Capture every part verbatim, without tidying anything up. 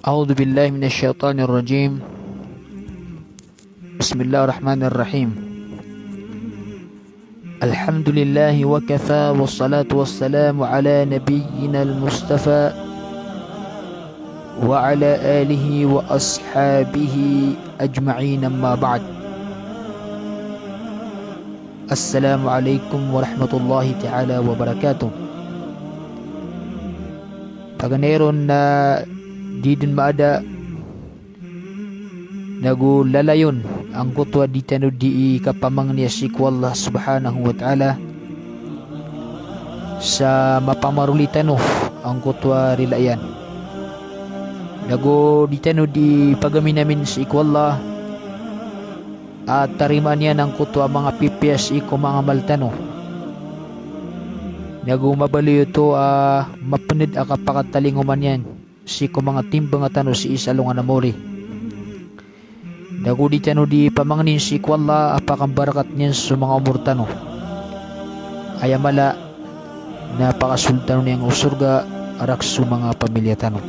أعوذ بالله من الشيطان الرجيم. بسم الله الرحمن الرحيم. الحمد لله وكفى، والصلاة والسلام على نبينا المصطفى وعلى آله وأصحابه أجمعين، أما بعد. السلام عليكم ورحمة الله تعالى وبركاته. Paganay ron na di dn maada nago lalayon angkoto a di tano di kapamangniya sii ko Allah subhanahu wa ta'ala sa mapamaroli tano angkoto a rila iyan. Nago di tano di pagaminamin sii ko Allah a tarimaan iyan angkoto a manga pipiya sii ko manga amal tano. Nago mabaloy oto a mapnd a kapakatalingoma niyan sii ko manga timbang tano sii sa alongan a maori. Nago di tano di pamangnin sii ko Allah a pakambarakat niyan so manga omor tano. Aya mala na pakasold tano niyan ko sorga a rakhs o manga pamilya tano.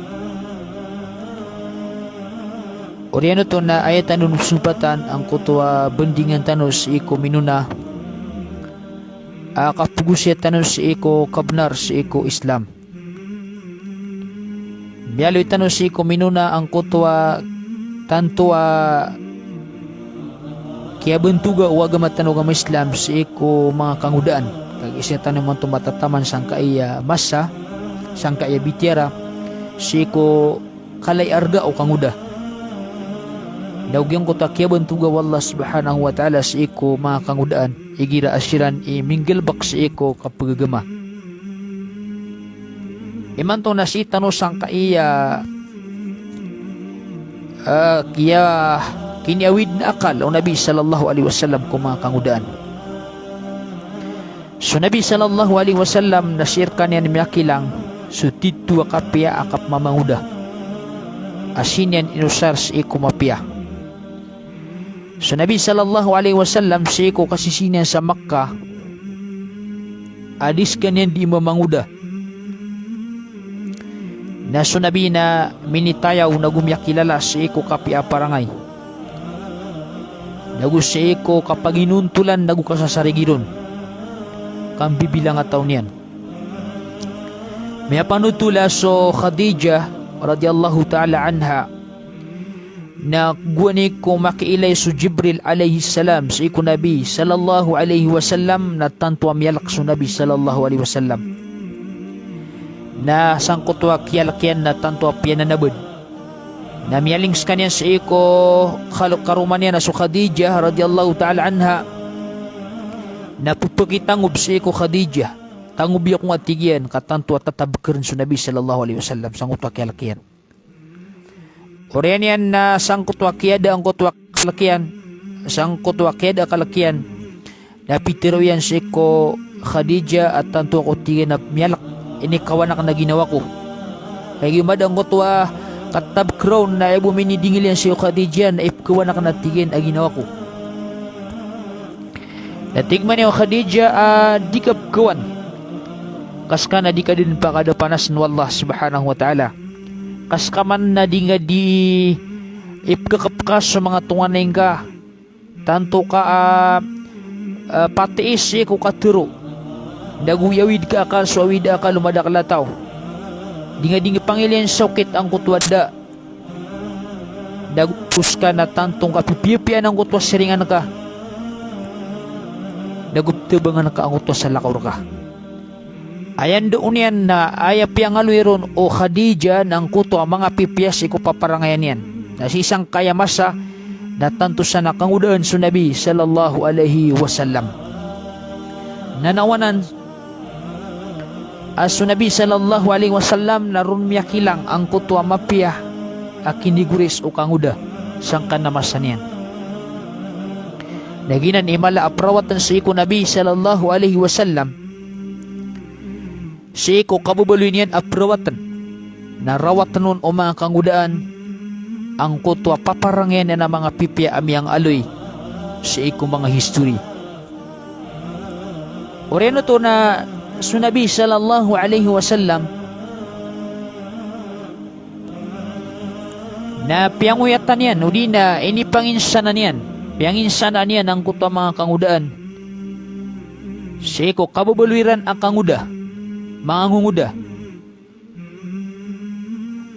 Oriyan oto na aya tano dn psompatan angkoto a bandingan tano sii ko minona a kapagosaya tano sii ko kabnar sii ko Islam. Miyaaloy tano sii ko minona angkoto a tanto a kiyabantoga o agama tano a agama Islam sii ko manga kangodaan. Kagiya tano imanto matataman sangkai a masa, sangkai a bitiyara sii ko kala i arga o kangoda. Nago giyangkoto a kiyabantoga o Allah subhanahu wa ta'ala sii ko manga kangodaan igira a siran i minggalbk sii ko kapagagama. Imanto na sii tano sangkai a, ah, kiya, kiniawid na akal o Nabi sallallahu alaihi wasallam ko manga kangodaan. So Nabi sallallahu alaihi wasallam na sii rkaniyan miyakilang so titho a kapiya a kapmamangoda a sii niyan inosar sii ko mapiya. So Nabi sallallahu alaihi wasallam sii ko kasisii niyan sa Makkah a di skaniyan di mamangoda. Na so Nabi na minitayaw nago miyakilala sii ko kapiya a parangay, nago sii ko kapaginontolan nago kasasarigiron, kambibilang a taw niyan. Miyapanothol a so Khadijah radhiyallahu ta'ala anha na gowani ko makiilay so Jibril alayhis salam sii ko Nabi sallallahu alayhi wasallam na tanto a miyalk so Nabi sallallahu alayhi wasallam. Na sangkoto a kiyalk iyan na tanto a piyananabad. Na miyaling skaniyan sii ko kalo-, karoma niyan a so Khadijah radhiyallahu ta'ala anha. Na pphakitanggob sii ko Khadijah. Tanggobi ako nga, tig iyan, ka tanto a tatabkrn so Nabi sallallahu alayhi wasallam sangkoto a kiyalk iyan. Oriyan iyan na sangkoto a kiyada angkoto a kalk iyan, sangkoto a kiyada a kalk iyan, na pitharo iyan sii ko Khadijah a tanto ako, tig iyan, a miyalk, inikawan akn a ginawa ko. Kagiya mada angkoto a katabkr on na aya bo minidingil iyan sii ko Khadijah na ipkawan akn a, tig iyan, a ginawa ko. Na tig man iyan o Khadijah a di ka pkawan, ka ska na di ka dn pakadapanas o Allah subhanahu wa ta'ala. Ka ska man na di nga di ipkakapkas so manga tonganay ngka, tanto ka a, a, patiis sii ko katharo. Nago iyawid ka akal so awid a akal o madakl a taw. Di nga di nga pangilin sa okit angkoto a da. Nago ska na tanto ngka pipiyapiyaan angkoto a siringan ka. Nago ptabangan ka angkoto a salakaw rka. Aya ndao niyan na aya piyangaloy ron o Khadijah na angkoto a manga pipiya sii ko paparangayan iyan. Na sii sangkaya masa na tanto san a kangodaan so Nabi sallallahu alayhi wasallam. Na nawanan a so Nabi sallallahu alayhi wasallam na ron miyakilang angkoto a mapiya a kinigoris o kangoda sangkanan a masa niyan. Na giyanan i mala a prawatan sii ko Nabi sallallahu alayhi wasallam sii ko kababaloy niyan a prawatan. Na rawatan on o manga kangodaan angkoto a paparangayan iyan a manga pipiya a miyangaloy sii ko manga history. Oriyan oto na so Nabi sallallahu alayhi wasallam Na piyangoyatan iyan, odi na inipanginsanan iyan, piyanginsanan iyan angkoto a manga kangodaan sii ko kababaloy iran a kangoda, manga ngongoda.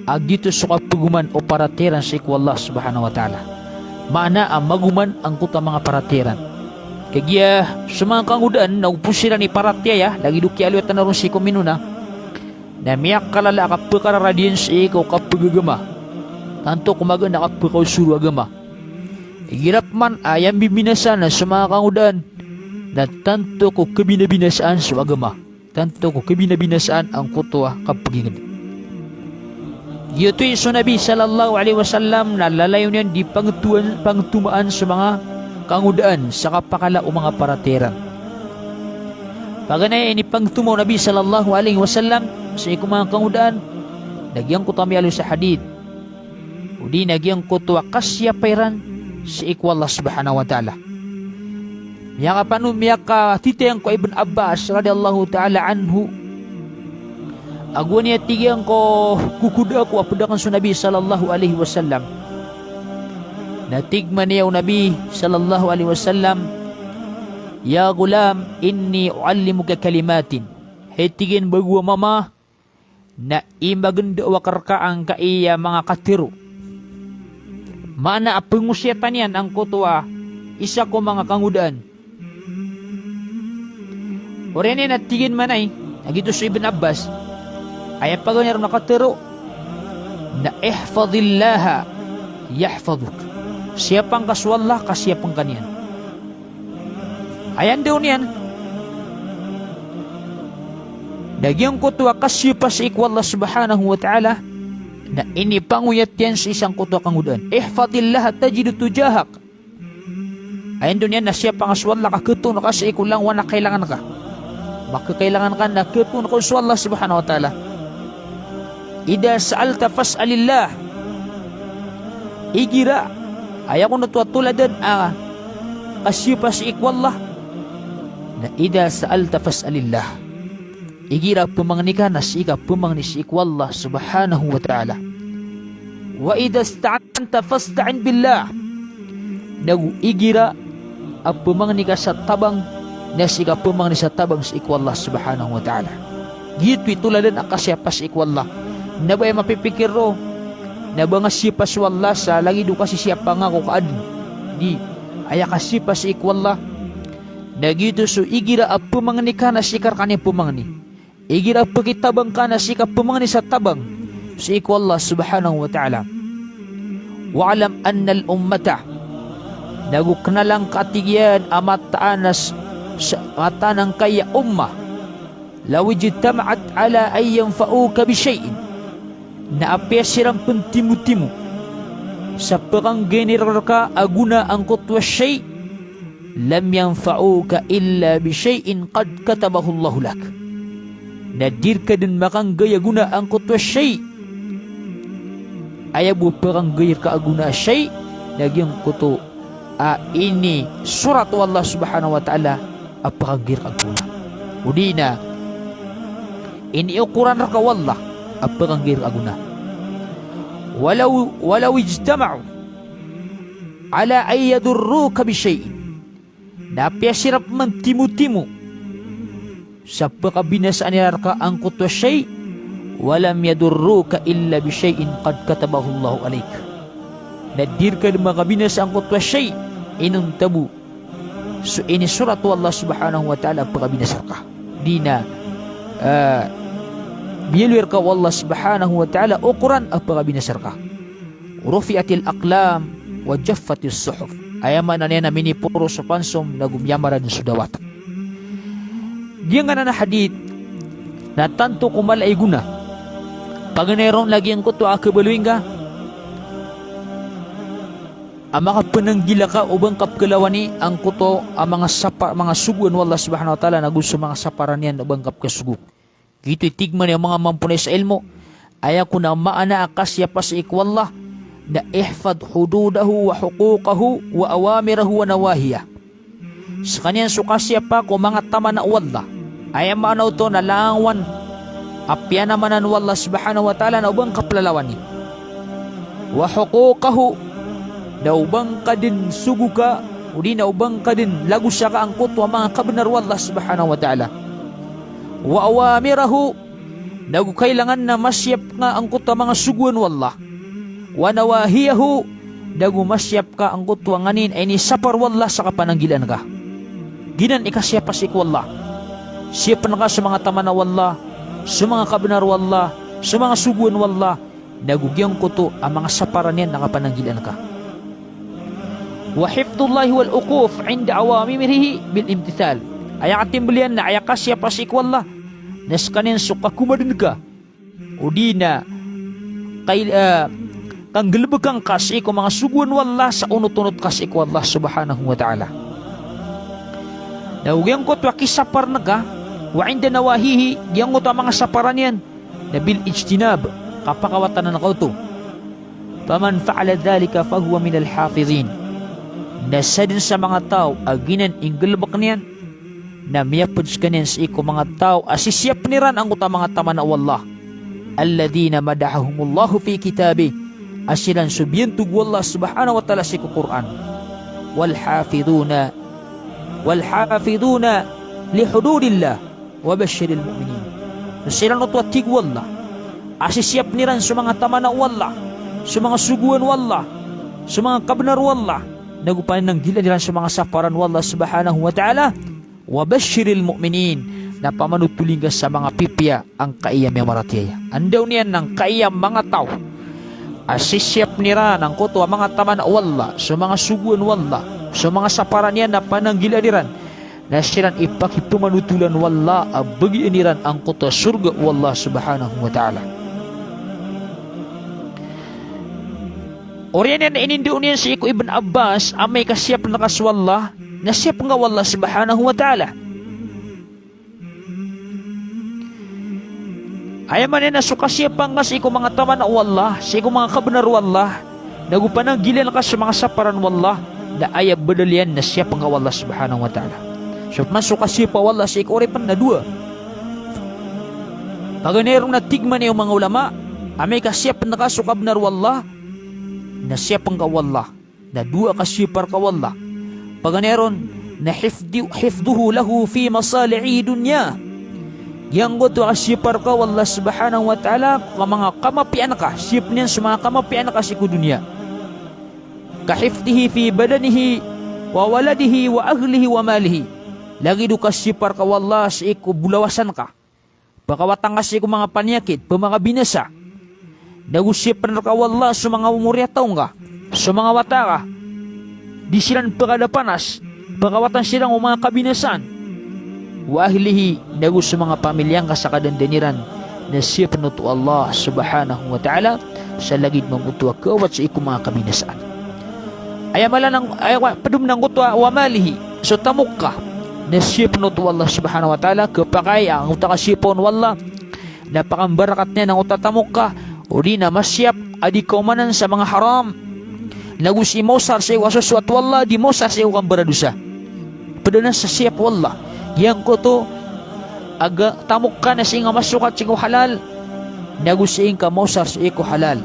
A giyoto so kapagoman o paratiyaya iran sii ko Allah Subhanahu wa Ta'ala. Maana a magoman angkoto a manga paratiyaya iran. Kagiya so manga kangodaan na opos iran i paratiyaya, lagid o kiyaaloy tano ron sii ko minona, na miyakalala a kapakararad iyan sii ko kapagagama. Tanto ko magaan a kapakaosor o agama. Igira pman a aya mbibinasaan so manga kangodaan na tanto ko kabinabinasaan so agama. Tanto ko kabinabinasaan angkoto a kapagingd. Giyoto i so Nabi sallallahu alaihi wasallam na lalayon iyan di pangtoan, pangtomaan so manga kangodaan sa kapakala o manga paratiyaya iran. Paganay a inipangtoma o Nabi sallallahu alaihi wasallam sii ko manga kangodaan, na giyangkoto a miyaaloy sa hadith. Odi na giyangkoto a kasiyapa iran sii ko Allah Subhanahu wa Ta'ala. Miyakapano, miyakatitayan ko Ibn Abbas radiyallahu ta'ala anhu. Ago aya tig iyan ko kokoda ako a pd akn so Nabi sallallahu alaihi wasallam. Na tig man iyan o Nabi sallallahu alaihi wasallam, "Ya ghulam, inni u'allimuka kalimatin." Hay tig iyan, bago a mama, na imagndao akn rka angkaiya manga katharo. Maana a pngosiyatan iyan angkoto a isa ko manga kangodaan. Oriyan iyan a tig iyan manay, a giyoto so Ibn Abbas, aya paganay ron a katharo na, "Ihfadhillaha yahfadhuk." Siyapn ka so Allah, ka siyapn ka niyan. Aya ndao niyan na giyangkoto a kasiyapa sii ko Allah Subhanahu wa Ta'ala na inipangoyat iyan sii sangkoto a kangodaan. "Ihfadhillaha tajidhu tujahak." Aya ndao niyan na siyapn ka so Allah ka khatoon ka sii ko langowan a kailangan ka. Makakailangan ka na khatoon ka so Allah Subhanahu wa Ta'ala. "Idha sa'alta fas'alillah." Igira, aya kon oto a toladan a kasiyapa sii ko Allah, na "Idha sa'alta fas'alillah." Igira pmangni ka na sii ka pmangni sii ko Allah Subhanahu wa Ta'ala. "Wa idha ista'anta fasta'in billah." Nago igira a pmangni ka sa tabang, na sii ka pmangni sa tabang sii ko Allah Subhanahu wa Ta'ala. Giyoto i toladan a kasiyapa sii ko Allah. Na ba aya mapipikir ron na ba nga siyapa so Allah sa lagid o kasisiyapa nga ko kaadn. Di, aya kasiyapa sii ko Allah na giyoto so igira a pmangni ka na sii ka rkaniyan pmangni. Igira a pkitabang ka na sii ka pmangni sa tabang sii ko Allah Subhanahu wa Ta'ala. "Wa'lam annal ummata." Nago knala ngka, tig iyan, a mataan a s-, sa, mataan angkaya ummah. "Law ijtama'at ala an yanfa'uka bi shay'in." Na apiya siran pn timotimo sa pkanggayan iran rka a gona angkoto a shay', "lam yanfa'uka illa bi shay'in qad katabahu Allahu lak." Na di rka dn makanggay a gona angkoto a shay'. Aya bo pkanggay rka a gona a shay', na giyangkoto a inisorat o Allah Subhanahu wa Ta'ala a pkanggay rka a gona. Odi na iniokoran rka o Allah a pkanggay rka a gona. "Walaw, walaw ijtama'u ala an yadurruka bi shay'in." Na apiya siran pman timotimo sa pkabinasaan iran rka angkoto a shay', "wa lam yadurruka illa bi shay'in qad katabahu Allahu alayk." Na di rka dn makabinasa angkoto a shay', inonta bo so inisorat o Allah Subhanahu wa Ta'ala a pkabinasa rka. Di na, ah, biyaloy rka o Allah Subhanahu wa Ta'ala okoran a pkabinasa rka. "Rufi'atil aqlam wa jaffatis suhuf." Aya maana niyan na miniporo so pansom nago miyamaran so dawat. Giyangkanan a hadith na tanto ko mala i gona. Paganay ron na giyangkoto a kabaloy ngka a makapnanggila ka o ba ngka pkalawani angkoto a manga sapa-, manga sogoan o Allah Subhanahu wa Ta'ala nago so manga saparan iyan o ba ngka pkasogo. Giyoto i tig man iyan o manga mamponay sa ilmo, aya kon a maana a kasiyapa sii ko Allah na ihfadh hududahu wa huquqahu wa awamirahu wa nawahiyah. Skaniyan so kasiyapa ko manga tamana o Allah. Aya maana oto na langowan a piyanamanan o Allah Subhanahu wa Ta'ala na o ba ngka plalawani. Wa huquqahu, na o ba ngka dn sogo ka, odi na o ba ngka dn lagosa ka angkoto a manga kabnar o Allah subhanahu wa ta'ala. Wa awamirahu, nago kailangan na masiyap nga angkoto a manga sogoan o Allah. Wa nawahiyahu, nago masiyap ka angkoto a nganin a inisapar o Allah sa kapananggilaan ka. Giyanan i kasiyapa sii ko Allah. Siyapn ka so manga tamana o Allah, so manga kabnar o Allah, so manga sogoan o Allah, nago giyangkoto a manga saparan iyan na kapananggilaan ka. Wa hifdhullahi wal wuquf inda awamirihi bil imtithal. Aya katimbl iyan na aya kasiyapa sii ko Allah na skaniyan so kakomadn ka, odi na kay, ah, kanggalbkn ka sii ko manga sogoan o Allah sa onot-onot ka sii ko Allah subhanahu wa ta'ala. Na o giyangkoto a kisaparn ka, wa inda nawahihi, giyangkoto a manga saparan iyan, na bil ijtinab, kapakawatanan ka oto. Faman fa'ala dhalika fahuwa minal hafidhin. Na sadn sa manga taw a giyanan i nggalbkn iyan, na miyapd skaniyan sii ko manga taw a sisiyapn iran angkoto a manga tamana o Allah. Alladhina madahahumullahu fi kitabih. A siran so biyantog o Allah subhanahu wa ta'ala sii ko Qur'an. Wal hafidhuna, wal hafidhuna li hududillah. Wa bashshiril mu'minin. So siran oto a tig o Allah a sisiyapn iran so manga tamana o Allah, so manga sogoan o Allah, so manga kabnar o Allah, nago pananggilaan iran so manga saparan o Allah subhanahu wa ta'ala. Wa bashshiril mu'minin, na pamanotholi ngka sa manga pipiya angkaya miyamaratiyaya. Anda on iyan na angkaya manga taw a sisiyapn iran angkoto a manga tamana o Allah, so manga sogoan o Allah, so manga saparan iyan na pananggilaan iran, na siran i pakipamanotolan o Allah a bagian iran angkoto a sorga o Allah subhanahu wa ta'ala. Oriyan iyan na inindao niyan sii ko Ibn Abbas, amay ka siyapn ka so Allah, na siyapn ka o Allah subhanahu wa ta'ala. Aya maana niyan na so kasiyapa ngka sii ko manga tamana o Allah, sii ko manga kabnar o Allah, nago pananggilaan ka so manga saparan o Allah, na aya badal iyan na siyapn ka o Allah subhanahu wa ta'ala. So pman so kasiyapa o Allah sii ko oripn na dowa. Paganay ron na tig man iyan o manga ulama, amay ka siyapn ka so kabnar o Allah, na siyapn ka o Allah. Na dowa a kasiyapa rka o Allah. Paganay ron na hifdhu-, hifdhuhu lahu fi masalihi dunya. Giyangkoto a kasiyapa rka o Allah subhanahu wa ta'ala ko manga kamapiyaan ka, siyapn iyan so manga kamapiyaan ka sii ko doniya. Ka hifdhihi fi badanihi wa waladihi wa ahlihi wa malihi. Lagid o kasiyapa rka o Allah sii ko bolawasan ka, pakawatan ka sii ko manga paniyakit, pmakabinasa. Nago siyapn rka o Allah so manga moriyataw ngka, so manga wata ka, di siran pkadapanas, pakawatan siran ko manga kabinasaan. Wa ahlihi, nago so manga pamilya ngka sa kadandan iran, na siyapn oto o Allah subhanahu wa ta'ala sa lagid mambo oto a kawat sii ko manga kabinasaan. Aya mala nang, aya wa-, pd on angkoto a wa malihi, so tamok ka, na siyapn oto o Allah subhanahu wa ta'ala, khapakay angkoto a kasiyapa on o Allah na pakambarakat iyan angkoto a tamok ka, odi na masiyap a di ka omanan sa manga haram. Nago sii maosar sii ko kasosoat o Allah, di maosar sii ko kambaradosa. Pd anan sa siyapa o Allah. Giyangkoto a ga-, tamok ka na sii ngka masokat sii ko halal, nago sii ngka maosar sii ko halal.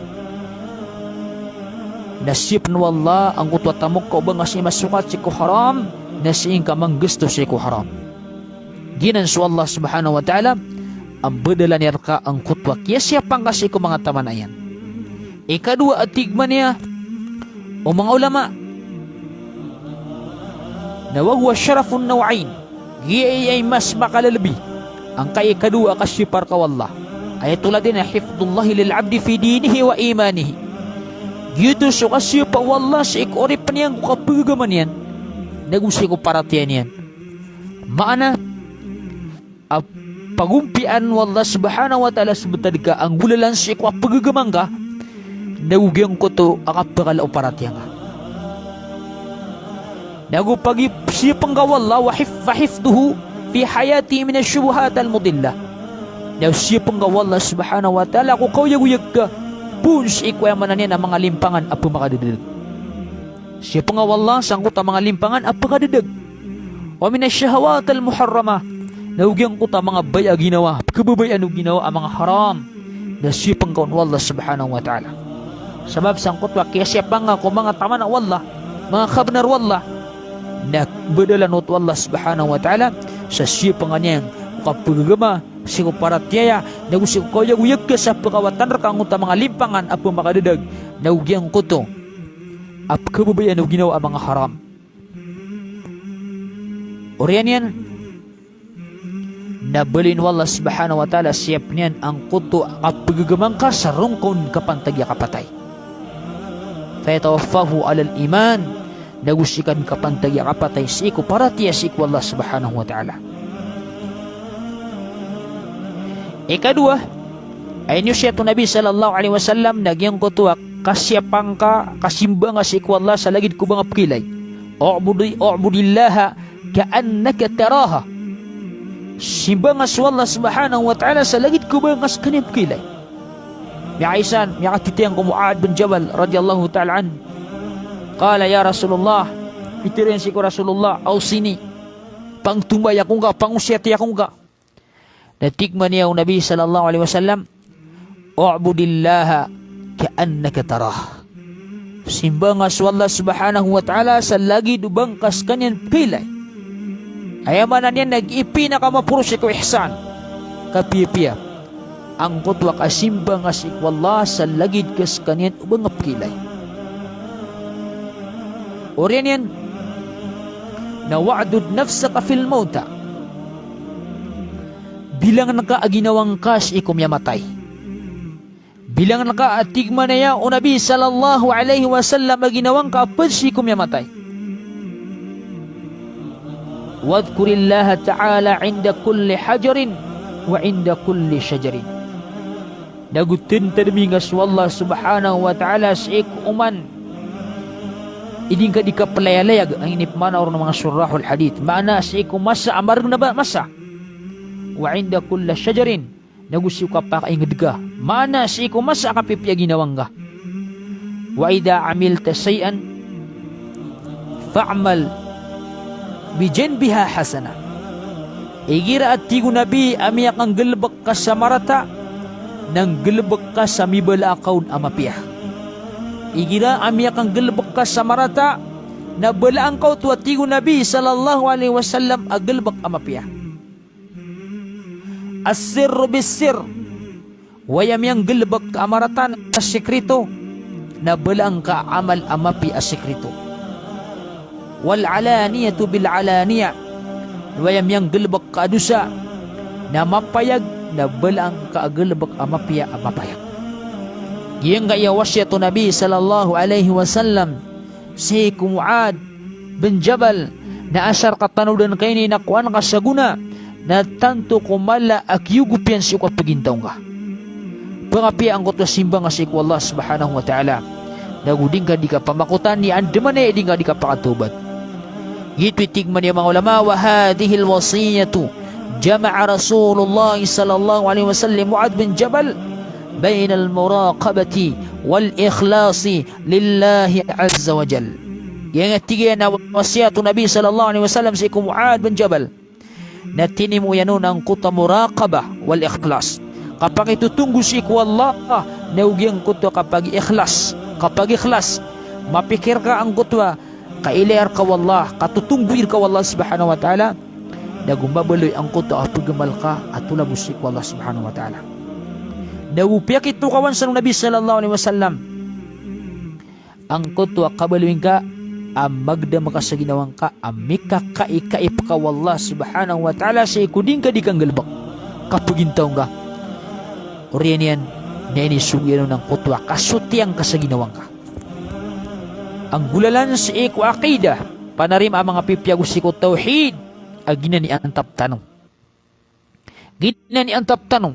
Na siyapn o Allah angkoto a tamok ka o ba ngka sii masokat sii ko haram, na sii ngka manggasto sii ko haram. Giyanan so Allah subhanahu wa ta'ala a mbadalan iyan rka angkoto a kiyasiyapa ngka sii ko manga tamana iyan. Ikadowa a tig man iyan o manga ulama na wa huwa sharafun naw'ain. Giya i mas makalalabi angkai a ikadowa a kasiyapa rka o Allah. Aya tolad iyan a hifdhullahi lil abdi fi dinihi wa imanihi. Giyoto so kasiyapa o Allah sii ko oripn iyan ko kapagagama niyan, nago sii ko paratiyaya niyan. Maana a pagompiyaan o Allah subhanahu wa ta'ala so btad ka a nggolalan sii ko kapagagama ngka, nago giyangkoto a kapakala o paratiyaya ngka. Nago pagi-, siyapn ka o Allah, wa hif-, wa hifdhuhu fi hayatihi minash shubuhatil mudillah. Na siyapn ka o Allah subhanahu wa ta'ala ko kaoyagoyag ka poon sii ko aya maana niyan a manga limpangan a pmakadadag. Siyapn ka o Allah sangkoto a manga limpangan a pkadadag. Wa minash shahawatil muharramah. Nago giyangkoto a manga baya a ginawa, pkhababayaan o ginawa a manga haram, na siyapn ka on o Allah subhanahu wa ta'ala. Sabap sangkoto a kiyasiyapanga ko manga tamanan o Allah, manga kabnar o Allah, na badalan oto o Allah subhanahu wa ta'ala sa siyapanga niyan ko kapagagama sii ko paratiyaya, nago sii ko kaoyagoyag ka sa pekawatan reka angkoto a manga limpangan a pemakadadag, nago giyangkoto a pekababayaan o ginawa a manga haram. Oriyan iyan, na baloyin o Allah subhanahu wa ta'ala siyap niyan angkoto a kapagagama ngka sa rongkawn kapantagi a kapatay. Fayatawaffahu alal iman, nago sii ka den kapantagi a kapatay sii ko paratiyaya sii ko Allah subhanahu wa ta'ala. Ikadowa, a iniyosiyat o Nabi sallallahu alaihi wasallam na giyangkoto a kasiyapangka, kasimbangka sii ko Allah sa lagid ko ba nga pekhailay. U'budi-, u'budillaha ka'annaka taraha. Simbangka so Allah subhanahu wa ta'ala sa lagid ko ba nga sekaniyan pekhailay. Miyakaisa, miyakatitiyang ko Mu'adh bin Jabal radiyallahu ta'ala anhu. Qala, "Ya Rasulullah," pitharo iyan sii ko Rasulullah, "awsini." Pangtombayai ako ngka, pangosiyati ako ngka. Na tig mambo o Nabi sallallahu alaihi wasallam, "U'budillaha ka'annaka tarah." Simbangka so Allah subhanahu wa ta'ala sa lagid o ba ngka sekaniyan pekhailay. Aya maana niyan na ipinakamaporo sii ko ihsan, kapiyapiya, angkoto a kasimbangka sii ko Allah sa lagid ka sekaniyan o ba nga pekhailay. Oriyan iyan, na wa'dud nafsaka fil mawta. Bilangka a ginawa ngka sii ko miyamatay. Bilangka a tig mambo o Nabi sallallahu alaihi wasallam a ginawa ngka a ped sii ko miyamatay. Wadhkurillaha ta'ala 'inda kulli hajarin wa 'inda kulli shajarin. Nago tentademi ngka so Allah subhanahu wa ta'ala sii ko oman i di ngka di kapelayalayag, a inipmaana ron o manga shurrahul hadith. Maana sii ko masa a mareg na ba masa. Wa 'inda kulli shajarin, nago sii ko kapakainged ka. Maana sii ko masa a kapipiya a ginawa ngka. Wa idha 'amilta shay'an fa'mal bi janbiha hasanah. Igira a tig o Nabi a miyakanggalebek ka sa marata, na nggalebek ka sa mibala a kaon a mapiya. Igira a miyakanggalebek ka sa marata, na balaan ka oto a tig o Nabi sallallahu alaihi wasallam a galebek a mapiya. As-sirru bis-sirr. Waya miyanggalebek ka a marata na sekreto, na balaan ka a amal a mapiya a sekreto. Wal alaniyatu bil alaniya. Waya miyanggalebek ka a dosa na mapayag, na balaan ka a galebek a mapiya a mapayag. Giyangkaya wasiyat o Nabi sallallahu alaihi wasallam sii ko Mu'adh bin Jabal, na asar ka tanodan ka ini na kowan ka sa gona, na tanto ko mala a kiyogop iyan sii ko kapagintaw ngka. Pengapiya angkoto a simbangka sii ko Allah subhanahu wa ta'ala. Nago di ngka di kapamakotan i andamanaya i di ngka di kapakatawbat. Giyoto i tig mambo o manga ulama, wa hadhihil wasiyatu jama'a Rasulullah sallallahu alaihi wasallam Mu'adh bin Jabal bainal muraqabati wal ikhlasi lillahi azza wa jal. Giyangkai a tig iyan a wasiyat o Nabi sallallahu alaihi wasallam sii ko Mu'adh bin Jabal, na tinimo iyan on angkoto a muraqabah wal ikhlas. Kapakitotonggo sii ko Allah, nago giyangkoto a kapagikhlas, kapagikhlas. Mapikir ka angkoto a kailaya reka o Allah, katotonggoa reka o Allah subhanahu wa ta'ala, nago mabaloy angkoto a pagamal ka a tolabos sii ko Allah subhanahu wa ta'ala. Nago piyakitokawan san o Nabi sallallahu alaihi wasallam angkoto a kabaloy ngka a magdam ka sa ginawa ngka a mikakaikaip ka o Allah subhanahu wa ta'ala sii ko di ngka di kanggalebek, kapagintaw ngka. Oriyan iyan na inisogo iyan on angkoto a kasotiya ngka sa ginawa ngka. Anggolalan sii ko aqidah, panarima a manga pipiya ago sii ko tawhid a giyanan i antap tano. Giyanan i antap tano.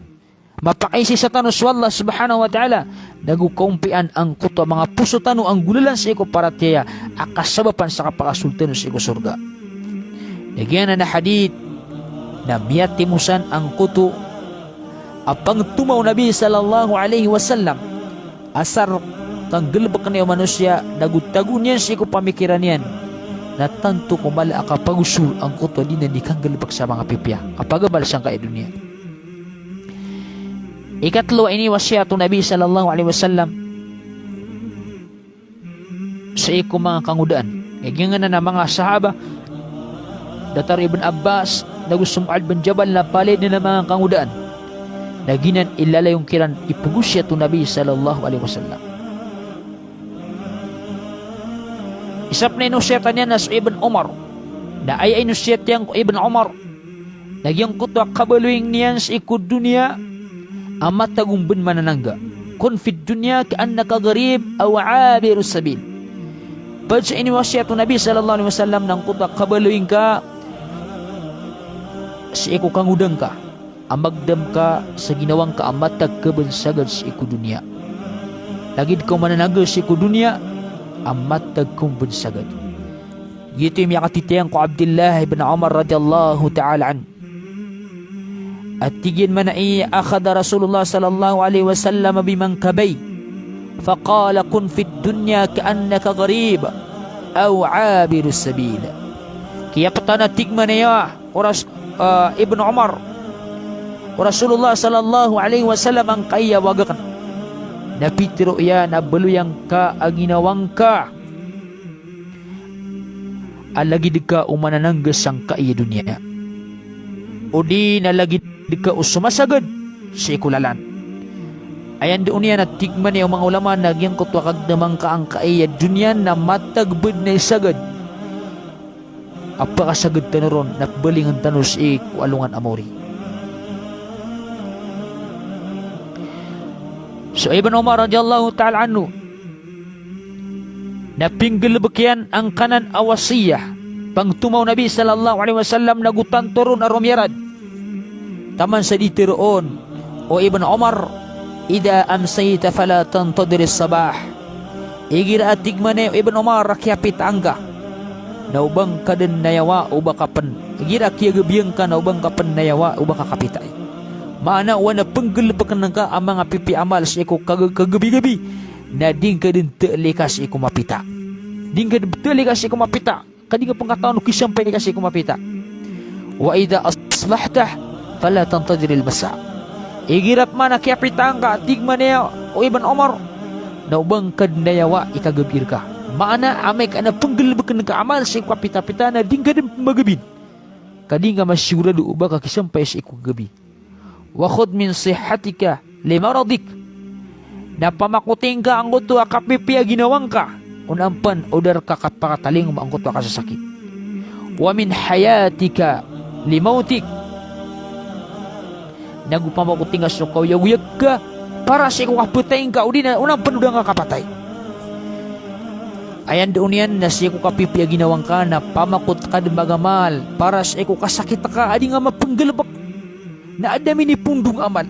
Mapakaisaisa tano so Allah subhanahu wa ta'ala. Nago kaompian angkoto a manga poso tano anggolalan sii ko paratiyaya a kasabapan sa kapakasold tano sii ko sorga. Na giyanan a hadith na miyatimo san angkoto a pangtoma o Nabi sallallahu alaihi wasallam. Asar kanggalebeken iyan o manosiya, nago tagoon iyan sii ko pamikiran iyan na tanto ko mala a kapagosol angkoto a di niyan di kanggalebek sa manga pipiya a pagamal sangkai a doniya. Ikatlo a iniwasiyat o Nabi sallallahu alaihi wasallam sii ko manga kangodaan. Giyangkanan a manga sahaba, datar o Ibn Abbas, nago so Mu'adh bin Jabal na palaya dn a manga kangodaan. Na giyanan i lalayong kiran i pagosiyat o Nabi sallallahu alaihi wasallam. Isa pn a inosiyatan iyan na so Ibn Umar. Na aya inosiyat iyan ko Ibn Umar na giyangkoto a kabaloy niyan sii ko doniya a matag on bn mananangga. Kun fid dunya ka'annaka gharib aw abiru sabil. Pd sa iniwasiyat o Nabi sallallahu alaihi wasallam na angkoto a kabaloy ngka sii ko kangodaan ka a magdam ka sa ginawa ngka a matag ka bn sagad sii ko doniya. Lagid ka o mananangga sii ko doniya a matag ka on bn sagad. Giyoto i miyakatitiyang ko Abdillah ibn Umar radiyallahu ta'ala anhu. A tig iyan man a i, akhadha Rasulullah sallallahu alaihi wasallam bimankibayhi, faqala, kun fid dunya ka'annaka gharib aw abiru sabil. Kiyaptan, a tig man aya, o Ras-, ah, Ibn Umar, o Rasulullah sallallahu alaihi wasallam angkai a waga akn. Na pitharo iyan a baloy angka a ginawa ngka a lagid ka o mananangga sangkai a doniya, odi na lagid ka o somasagad sii ko lalan. Aya ndao niyan a tig man aya o manga ulama na giyangkoto a kagdama ngka angkai a doniya na matag bd na isagad a pakasagad tano ron na pbalingan tano sii ko alongan a maori. So Ibn Umar radiyallahu ta'ala anhu na pinggalbk iyan angkanan a wasiyah, pangtoma o Nabi sallallahu alaihi wasallam, nago tanto ron a romiyarad. Taman sa di tharoon o Ibn Umar, idha amsayta fala tantadhiris sabah. Igira a tig man aya o Ibn Umar a kiyapitaan ka na oba ngka dn nayawa o ba ka pn, igira a kiyagabian ka na oba ngka pn nayawa o ba ka kapitai. Maana o aya na pnggalbkn ka a manga pipiya a amal sii ko kag-, kagabigabi, na di ngka dn thaali ka sii ko mapita. Di ngka dn thaali ka sii ko mapita. Ka di ngka pn katawan o kisampay ka sii ko mapita. Wa idha asbahta fala tantadhiril masa. Igira pman a kiyapitaan ka, a tig man aya o Ibn Umar, na oba ngka dn nayawa i kagabi rka. Maana amay ka na pnggalbkn ka a amal sii ko kapitapita na di ngka dn pmagabi. Ka di ngka masigurado o ba ka kisampay sii ko kagabi. Wa khudh min sihhatika li maradik. Na pamakoti ngka angkoto a kapipiya a ginawa ngka, on ampn o da rka kapakatalingoma angkoto a kasasakit. Wa min hayatika li mawtik. Nago pamakoti ngka so kaoyagoyag ka para sii ko kapatay ngka, odi na on ampn o da ngka kapatay. Aya ndao niyan na sii ko kapipiya a ginawa ngka na pamakot ka dn magamal para sii ko kasakit ka a di ngka mapnggalbk. Na adn a minipondong a amal.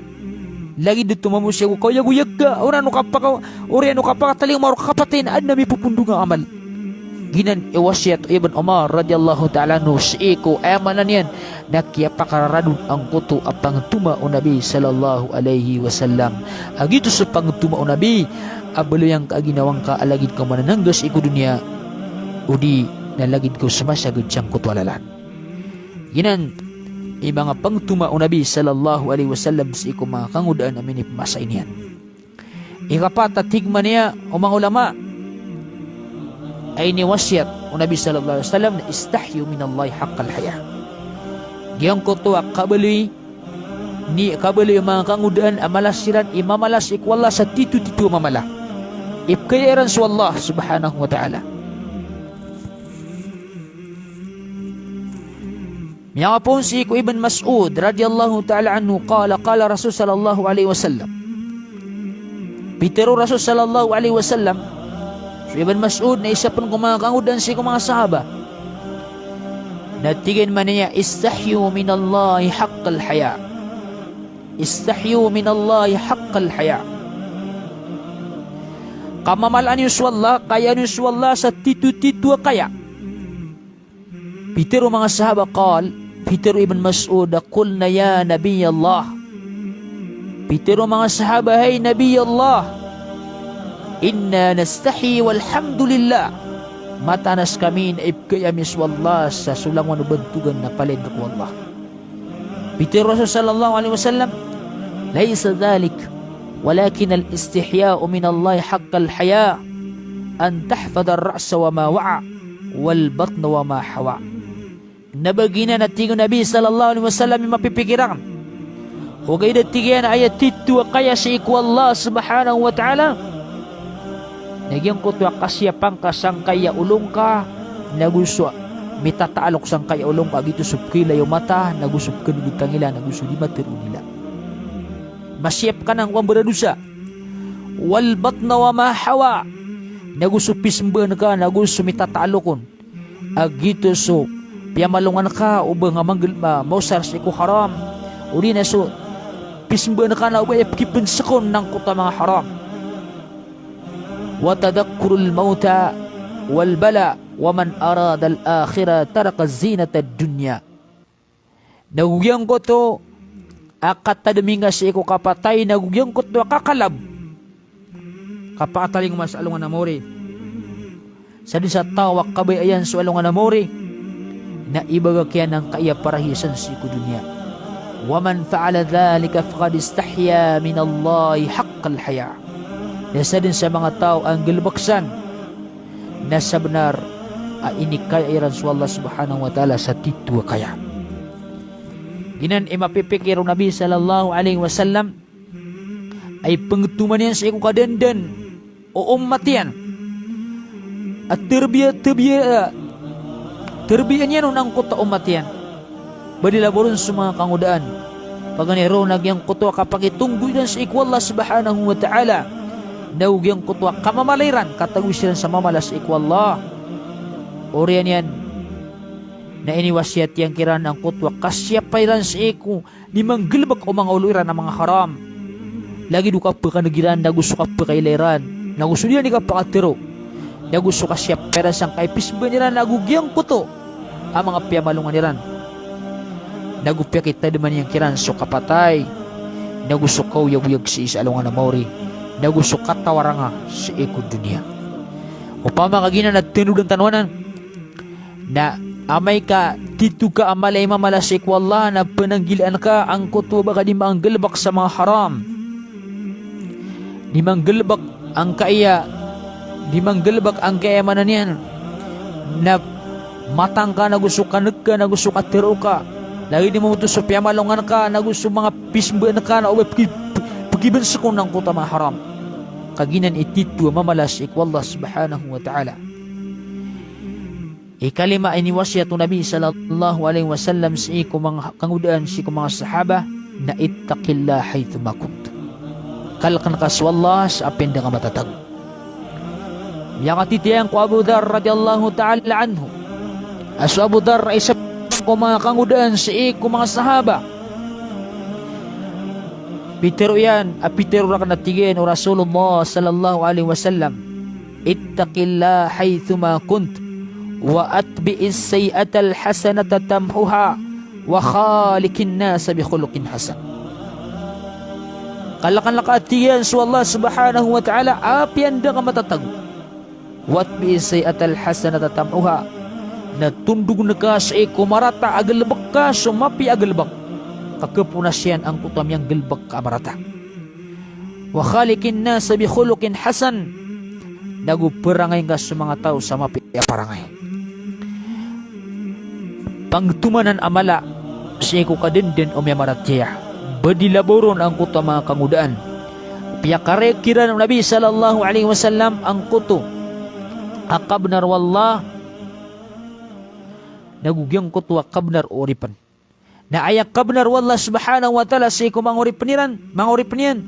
Lagid oto mambo sii ko kaoyagoyag ka, oriyan o kapaka-, oriyan o kapakatalingoma o kapatay na adn a mipopondong a amal. Giyanan i wasiyat o Ibn Umar radiyallahu ta'ala anhu sii ko, aya maana niyan na kiyapakararad on angkoto a pangtoma o Nabi sallallahu alaihi wasallam. A giyoto so pangtoma o Nabi a baloy angka a ginawa ngka a lagid ka o mananangga sii ko doniya, odi na lagid ka o somasagad sangkoto a lalan. Giyanan i manga pangtoma o Nabi sallallahu alaihi wasallam sii ko manga kangodaan a minipmasa niyan. Ikapat a tig man aya o manga ulama a iniwasiyat o Nabi sallallahu alaihi wasallam na istahyu minallahi haqqal haya. Giyangkoto a kabaloy ni, kabaloy o manga kangodaan a mala siran i mamala sii ko Allah sa titotito a mamala. Ipkaya iran so Allah subhanahu wa ta'ala. Miyapoon sii ko Ibn Mas'ud radiyallahu ta'ala anhu, qala, qala Rasul sallallahu alaihi wasallam. Pitharo o Rasul sallallahu alaihi wasallam, so Ibn Mas'ud na isa pn ko manga kangodaan sii ko manga sahaba. Na tig iyan man aya, istahyu minallahi haqqal haya. Istahyu minallahi haqqal haya. Kamamalaan iyo so Allah, kayaan iyo so Allah sa titotito a kaya. Pitharo o manga sahaba, qal, pitharo o Ibn Mas'ud a qulna ya Nabi Allah. Pitharo o manga sahaba, hay Nabi Allah, inna nastahyi walhamdulillah. Mataan a skami na ipkaya ami so Allah sa so langowan o bantogan na palaya ko Allah. Pitharo o Rasul sallallahu alaihi wasallam, laysa dhalik, walakinnal istihya'u minallahi haqqal haya. an tahfadhar ra'sa wa ma wa'a, wal batna wa ma hawa. Na ba giyanan a tig o Nabi sallallahu alaihi wasallam i mapipikir akn. Ogaid a tig iyan a aya titho a kaya sii ko Allah subhanahu wa ta'ala na giyangkoto a kasiyapa ngka sangkai a olo ngka, nago so mitataalok sangkai a olo ngka, giyoto so pkhailay o mata, nago so pkhan'g o tangila, nago so di matero o dila. Masiyap ka na ko manga baradosa. Wal batna wa ma hawa. Nago so pismbaan ka, nago so mitataalok on. A giyoto so piyamalongan ka o ba nga manggel-, ma-, maosar sii ko haram. Odi na so pismbaan ka na o ba aya pkipnsek on angkoto a manga haram. Wa tadhakkurul mawta wal bala, wa man aradal akhirata taraka zinatad dunya. Nago giyangkoto a katadmi ngka sii ko kapatay, nago giyangkoto a kakalab. Kapakatalingoma sa alongan a maori. Sadn sa taw a kababayaan so alongan a maori, na ibagak iyan angkaya parahiyasan sii ko doniya. Wa man fa'ala dhalika faqad istahya minallahi haqqal haya. Na sadn sa manga taw a nggalbk san, na sabnar a inikaya iran so Allah subhanahu wa ta'ala sa titho a kaya. Giyanan i mapipikir o Nabi sallallahu alaihi wasallam a ipngtoman iyan sii ko kadandan o ummat iyan. A tarbiya, tarbiya, tarbiya niyan on angkoto a ummat iyan. Ba di labaw ron so manga kangodaan. Paganay ron a giyangkoto a kapakitonggo iran sii ko Allah subhanahu wa ta'ala. Nago giyangkoto a kamamala iran, katago siran sa mamala sii ko Allah. Oriyan iyan na iniwasiyat iyan kiran angkoto a kasiyapa iran sii ko di manggalbk o manga olo iran a manga haram. Lagid o kapkan'g iran, nago so kapkailay iran, nago so di iran di kapakatero, nago so kasiyapa iran sangkai a pismbaan iran, nago giyangkoto a manga piyamalongan iran. Nago piyakitadman iyan kiran so kapatay, nago so kaoyagoyag sii sa alongan a maori, nago so katawaranga sii ko doniya. Opama ka giyanan a tanodan tano anan, na amay ka titho ka a mala i mamala sii ko Allah, na pnanggilaan ka angkoto a ba ka di manggalbk sa manga haram. Di manggalbk angkaya, di manggalbk angkaya maana niyan na mata ngka, nago so kan'g ka, nago so katero ka. Lagid imanto so piyamalongan ka, nago so manga pismbaan ka na o ba pki-, pkibnsek on angkoto a manga haram. Ka giyanan i titho a mamala sii ko Allah subhanahu wa ta'ala. Ikalima a iniwasiyat o Nabi sallallahu alaihi wasallam sii ko manga kangodaan sii ko manga sahaba na ittaqillaha haythuma kunt. Kalkn ka so Allah sa apiya anda ka matatago. Miyakatitiyang ko Abu Dharr radhiyallahu ta'ala anhu. A so Abu Dharr a isa ko manga kangodaan sii ko manga sahaba. Pitharo iyan, a pitharo rakn a tig iyan o Rasulullah sallallahu alaihi wasallam, ittaqillaha haythuma kunt, wa atbi'is sayyi'atal hasanata tamhuha, wa khaliqin nasa bi khuluqin hasan. Kalkn ka, a tig iyan, so Allah subhanahu wa ta'ala apiya anda ka matatago. Wa atbi'is sayyi'atal hasanata tamhuha. Na tondogn ka sii ko marata a galbk ka so mapiya a galbk. Ka khaponas iyan angkoto a miyanggalbk ka a marata. Wa khaliqin nasa bi khuluqin hasan. Nago parangay ngka so manga taw sa mapiya a parangay. Pangtomanan a mala sii ko kadenden o miyamaratiyaya. Ba di labaw ron angkoto a manga kangodaan. Piyakarek iran o Nabi sallallahu alaihi wasallam angkoto a kabnar o Allah, nago giyangkoto a kabnar o oripn. Na aya kabnar o Allah subhanahu wa ta'ala sii ko manga oripn iran, manga oripn iyan,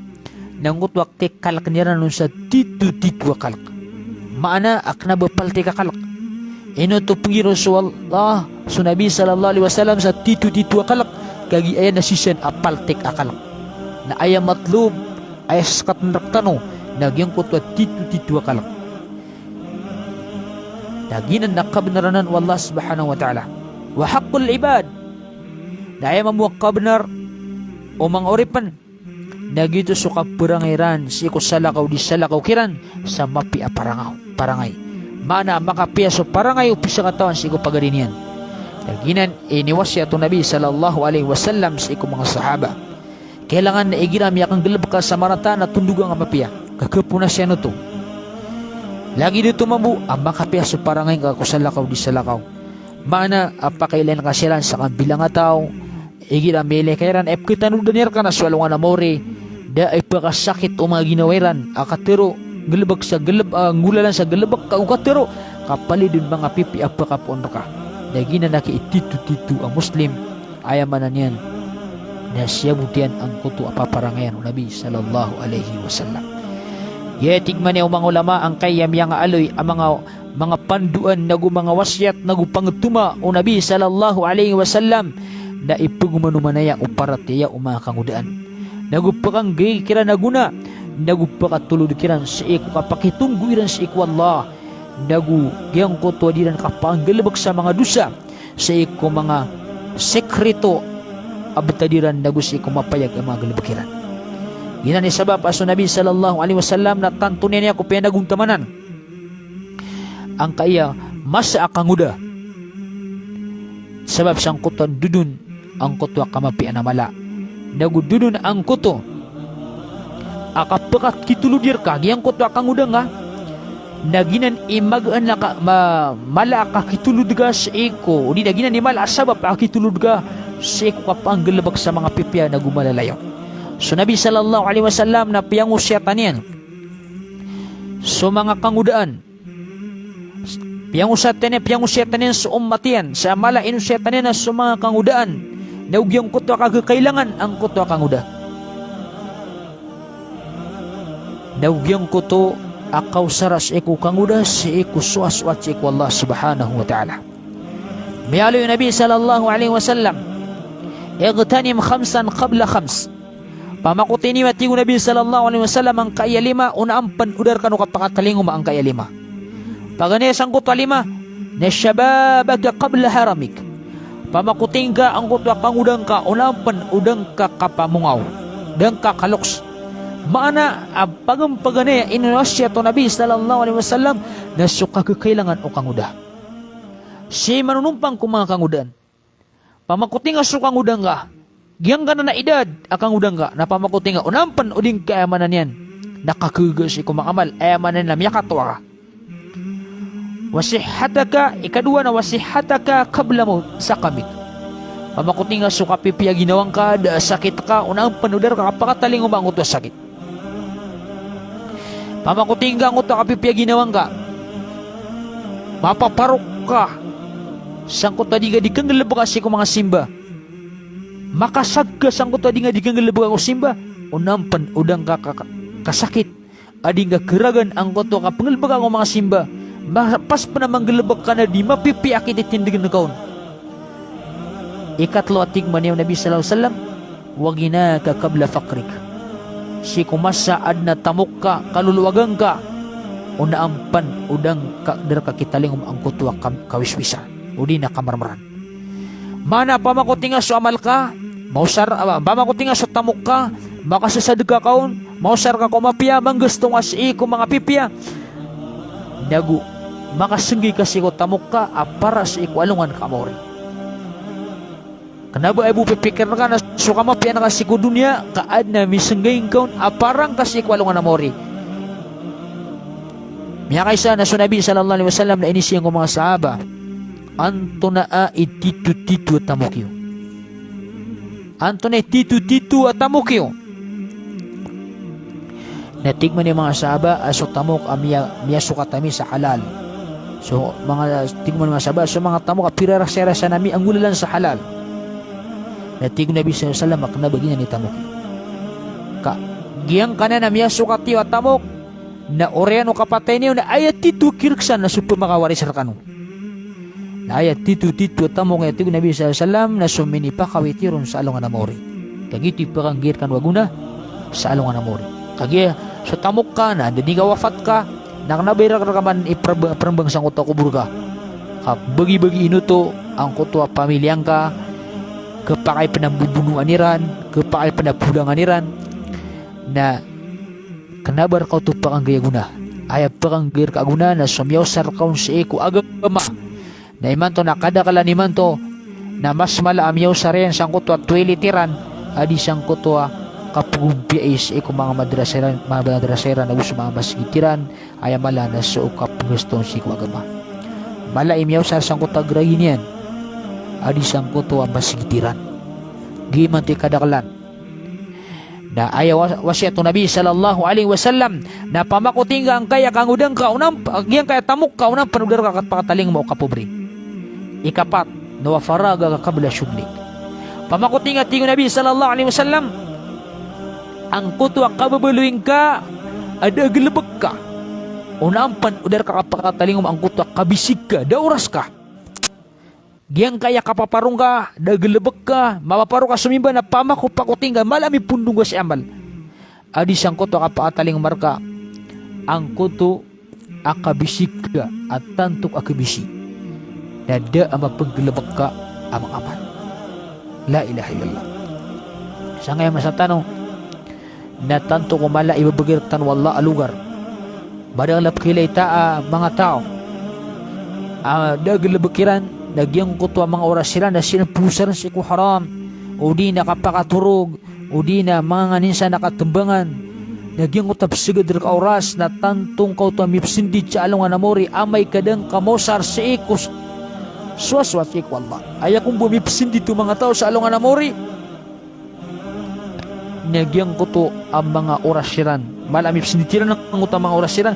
na angkoto a kikalkn iran on sa titho-titho a kalk. Maana a kna ba paltik a kalk. Ino oto pnggiraw so Allah, so Nabi sallallahu alaihi wasallam sa titho-titho a kalk, kagiya aya na sii san a paltik a kalk. Na aya matlob, aya skatan rktano, na giyangkoto a titho-titho a kalk. Na giyanan na kabnar anan o Allah subhanahu wa ta'ala. Wa haqqul ibad. Na aya mambo a kabnar o manga oripn, na giyoto so kaparangay iran sii ko salakaw di salakaw kiran sa mapiya a parangaw, parangay. Maana a makapiya so parangay o pisakatawan sii ko pagari niyan. Na giyanan i iniwasiyat o Nabi sallallahu alaihi wasallam sii ko manga sahaba. Kailangan na igira miyakanggalbk ka sa marata na tondoga ngka mapiya. Ka khaponas iyan oto. Lagid oto mambo a makapiya so parangay ngka ko salakaw di salakaw. Maana a pakailain ka siran sa kambilangataw, igira miyailay ka iran, aya pkatanodan iran rka na so alongan a maori, da a ipakasakit o manga ginawa iran a katharo, galbk sa galb-, ah, nggolalan sa galbk ka o katharo, ka palid on manga pipiya a pkapoon rka. Na giyanan a kaititotito a Muslim, aya maana niyan na siyabot iyan angkoto a paparangayan o Nabi sallallahu alaihi wasallam. Giya tig man iyan o manga ulama, angkaya miyangaaloy a manga, manga pandoan nago manga wasiyat nago pangtoma o Nabi sallallahu alaihi wasallam, na ipagomanoman aya o paratiyaya o manga kangodaan. Nago pakanggay kiran a gona, nago pakatolod kiran sii ko kapakitonggo iran sii ko Allah, nago giyangkoto a di iran kapanggalbk sa manga dosa, sii ko manga sekreto a btad iran nago sii ko mapayag a manga galbk iran. Giyanan i sabap a so Nabi sallallahu alaihi wasallam na tanto niyan iya ko piyanagontamanan. Angkaya masa a kangoda. Sabap sangkoto a dodon angkoto a kamapiya na mala. Nago dodon angkoto a kapakakitolod iyan rka giyangkoto a kangoda ngka. Na giyanan i magaan a ka-, ma-, mala a kakitolod ka sii ko, odi na giyanan i mala a sabap a kakitolod ka sii ko kapanggalbk sa manga pipiya nago malalayon. So Nabi sallallahu alaihi wasallam na piyangosiyatan iyan so manga kangodaan. Piyangosiyatan iyan, piyangosiyatan iyan so ummat iyan sa mala a inosiyatan iyan a so manga kangodaan. Nago giyangkoto a kagakailangan angkoto a kangoda. Nago giyangkoto a kaosara sii ko kangoda, sii ko soasoat sii ko Allah subhanahu wa ta'ala. Miyaaloy o Nabi sallallahu alaihi wasallam, "Ightanim khamsan qabla khams." Pamakotii niyo, a tig o Nabi sallallahu alaihi wasallam, angkaya lima, onaan pn o da rkano kapakatalingoma angkaya lima. Paganay sangkoto a lima, na shababaka qabla haramik. Pamakotii ngka angkoto a kangoda ngka, onaan pn o da ngka kapamongaw, da ngka kaloks. Maana a paganpaganay a inowasiyat o Nabi sallallahu alaihi wasallam na so kagakailangan o kangoda. Sii manonompang ko manga kangodaan. Pamakotii nga so kangoda ngka. Giyangkanan a idad a kangoda ngka. Na pamakotii nga, onaan pn o di ngka, aya maana niyan na kagaga sii ko manga amal, aya maana niyan na miyakatowa ka. Wa sihhataka, ikadowa na wa sihhataka qabla maut, saqamik. Pamakotii nga so kapipiya a ginawa ngka, da a sakit ka, onaan pn o da rka kapakatalingoma angkoto a sakit. Pamakotii ngka angkoto a kapipiya a ginawa ngka. Mapaparok ka sangkoto a di ngka di kanggalbka sii ko manga simba. Makasag ka sangkoto a di ngka di kanggalbka ko simba. Onaan pn o da ngka ka-, ka-, kasakit a di ngka karagan angkoto a kapnggalbka ko manga simba. Ma-, pas pn a manggalbk ka na di mapipiya a kititindgn ka on. Ikatlo a tig man iyan o Nabi sallallahu alaihi wasallam, "Wa ghinaka qabla faqrik." Sii ko masa a adn a tamok ka, kalolowagan ka, onaan pn o da ngka, da rka kitalingoma angkoto a kam-, kawiswisan, odi na kamarmaran. Maana pamakotii nga so amal ka, maosar, ah, pamakotii nga so tamok ka, makasasadka ka on, maosar ka ko mapiya, manggasto nga sii ko manga pipiya. Nago makasnggay ka sii ko tamok ka a para sii ko alongan ka a maori. Kna ba aya bo pipikirn ka na so kamapiyaan ka sii ko doniya ka adn a misnggay ngka on a para ngka sii ko alongan a maori. Miyakaisa na so Nabi sallallahu alaihi wasallam na inizaan ko manga sahaba, antonaa i titotito a tamok iyo? Antonaa i titotito a tamok iyo? Na tig man iyan o manga sahaba a so tamok a miya-, miyasokat ami sa halal. So manga, tig man o manga sahaba, so manga tamok a pirarasarasan ami a nggolalan sa halal. Na tig o Nabi sallallahu alaihi wasallam a kna ba giyanan i tamok iyo. Ka giyangkanan a miyasokat iyo a tamok, na oriyan o kapatay niyo na aya tito a kirksan na so pmakawaris rkano. Na aya titotito a tamok, aya tig o Nabi sallallahu alaihi wasallam, na so minipakawit iyo ron sa alongan a maori. Kagiya ito i pakanggay rkano a gona sa alongan a maori. Kagiya so tamok ka na da di ka wafat ka, na kna ba iran rka man iprb-, prmbang sangkoto a kobor ka. Ka bagi-bagi inoto angkoto a pamilya ngka, khapakay pn a mbobonoan iran, khapakay pn a bolangan iran. Na kna ba rka oto pakanggay a gona. Aya pakanggay rka a gona na so miyaosar ka on sii ko agama. Na imanto na kadaklan imanto na mas mala a miyaosar iyan sangkoto a toilet iran a di sangkoto a kapagompiya i sii ko manga madrasa iran, manga madrasa iran, ago so manga masgit iran, aya mala na so kapagoston sii ko agama. Mala i miyaosar sangkoto a girayi niyan a di sangkoto a masgit iran. Giya man ti kadaklan. Na aya wa-, wasiyat o Nabi sallallahu alaihi wasallam, na pamakoting ka angkaya kangodaan ka o namp-, giyangkaya tamok ka o nampan o da rka kapakatalingoma o kapobre. Ikapat, na wa faraghaka qabla shughlik. Pamakoting ka, tig o Nabi sallallahu alaihi wasallam, angkoto a kababaloy ngka a da a galebek ka o nampan o da rka kapakatalingoma, angkoto a kabisig ka, da oras ka. Giyangkaya kapaparo ngka, da a galebek ka, mapaparo ka somimba na pamakopakoting ka, mala a mipondong ka sii amal a di sangkoto a kapakatalingoma rka, angkoto a kabisig ka a tanto ka kabisi, na da a mapenggalebek ka a manga amal. La ilaha illallah. Sangkaya masa tano, na tanto ko mala i babagay rektano o Allah a logar. Madakel a pekhailay ta a manga taw a da a galebek iran, na giyangkoto a manga oras iran na sii iran pegosaren sii ko haram, o di na kapakatorog, o di na manga nganin sa na katembangan. Na giyangkoto a pesegad reka a oras na tanto ngka oto a mipesendit sa alongan a mori, amay ka da ngka maosar sii ko s-, sowasowat sii ko Allah. Aya ko mbo mipesendit o manga taw sa alongan a mori, na giyangkoto a manga oras iran, mala a mipesendit iran angkoto a manga oras iran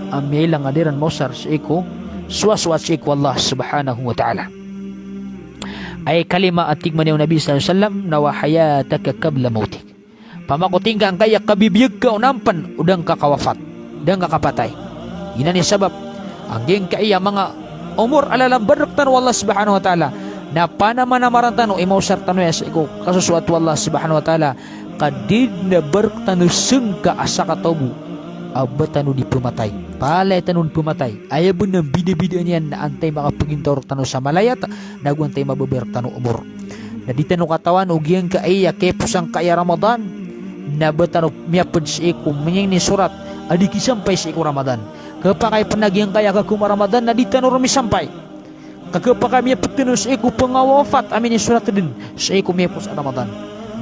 a miyailang a da iran maosar sii ko sowasowat sii ko Allah subhanahu wa ta'ala. Aya ikalima a tig mambo o Nabi sallallahu alaihi wasallam na wa hayataka qabla mawtik. Pamakoting ka angkaya kabibiyag ka o nampan o da ngka kawafat, da ngka kapatay. Giyanan i sabap a giyangkaya manga omor a lalamban rektano o Allah subhanahu wa ta'ala, na panamanamaran tano i maosar tano iyan sii ko kasosoat o Allah subhanahu wa ta'ala, ka di den a ba rektano sengka a sakataw bo a ba tano di pematay. Palaya tano den pematay. Aya bo na bidabidaan iyan na antai makapegintaw rektano sa malayat, na go antai mababaya rektano omor. Na di tano katawan o giyangkaya kiyapos angkaya Ramadan na ba tano miyaped sii ko miyangni sorat a di kisampay sii ko Ramadan. Kepakay pen a giyangkaya kagoma Ramadan na di tano ron misampay. Ka kepakay miyaped tano sii ko pengawafat a minisorat den sii ko miyapos a Ramadan.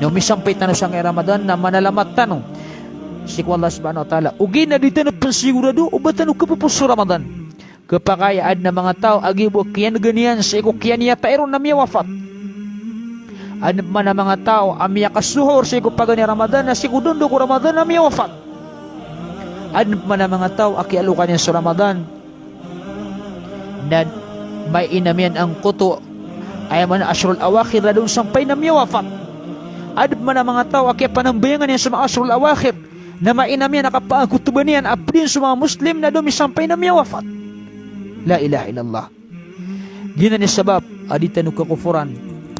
Na o misampay tano sangkaya Ramadan na manalamat tano sii ko Allah subhanahu wa ta'ala. Ogaid na di tano pen sigurado o ba tano kepepos so Ramadan. Kepakay a aden a manga taw a giya bo a kiyanegan iyan sii ko kiyaniyata iron na miyawafat. Aden pman a manga taw a miyakasohor sii ko paganay a Ramadan na sii ko dondo ko Ramadan na miyawafat. Aden pman a manga taw a kiyalokan iyan so Ramadan na mainam iyan angkoto, aya maana a ashrul awakhir na da on sampay na miyawafat. Aden pman a manga taw a kiyapanambayangan iyan so manga ashrul awakhir na mainam iyan a kapakotoban iyan a pedin so manga Muslim na da on misampay na miyawafat. La ilaha illallah. Giyanan i sabap a di tano kakoforan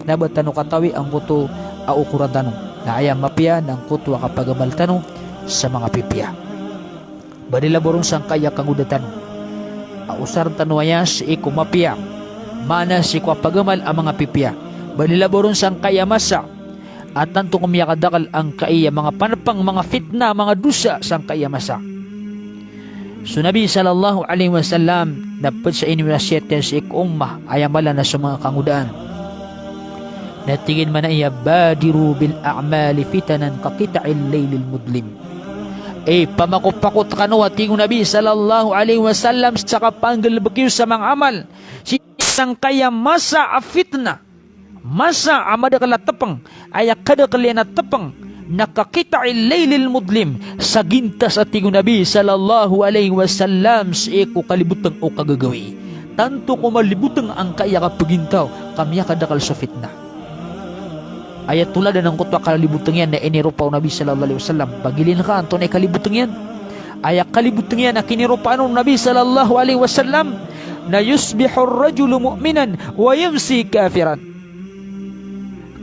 na ba tano katawi angkoto a okoran tano. Na aya mapiya na angkoto a kapagamal tano sa manga pipiya. Ba di labaw ron sangkaya kangoda tano a osaren tano aya sii ko mapiya, maana sii ko kapagamal a manga pipiya. Ba di labaw ron sangkaya masa a tanto ko miyakadakel angkaya manga panepeng, manga fitna, manga dosa sangkaya masa. So Nabi sallallahu alaihi wasallam na ped sa inowasiyat iyan sii ko ummah, aya mala na so manga kangodaan, na tig iyan mambo a, "Badiru bil a'mali fitanan ka qita'il laylil mudlim." Ipamakopakote kano, a tig o Nabi sallallahu alaihi wasallam, sa kapanggalebek iyo sa manga amal sii sangkaya masa a fitna. Masa a madakel a tepeng, aya kadakel iyan a tepeng na ka qita'il laylil mudlim, sa gintas, a tig o Nabi sallallahu alaihi wasallam, sii ko kaliboteng o kagagawii. Tanto ko maliboteng angkaya kapegintaw ka miyakadakel so fitna. Aya toladan angkoto a kaliboteng iyan na iniropa o Nabi sallallahu alaihi wasallam. Pagilin ka antonaa i kaliboteng iyan. Aya kaliboteng iyan a kiniropaan o Nabi sallallahu alaihi wasallam na, "Yusbihur rajulu mu'minan wa yumsi kafiran."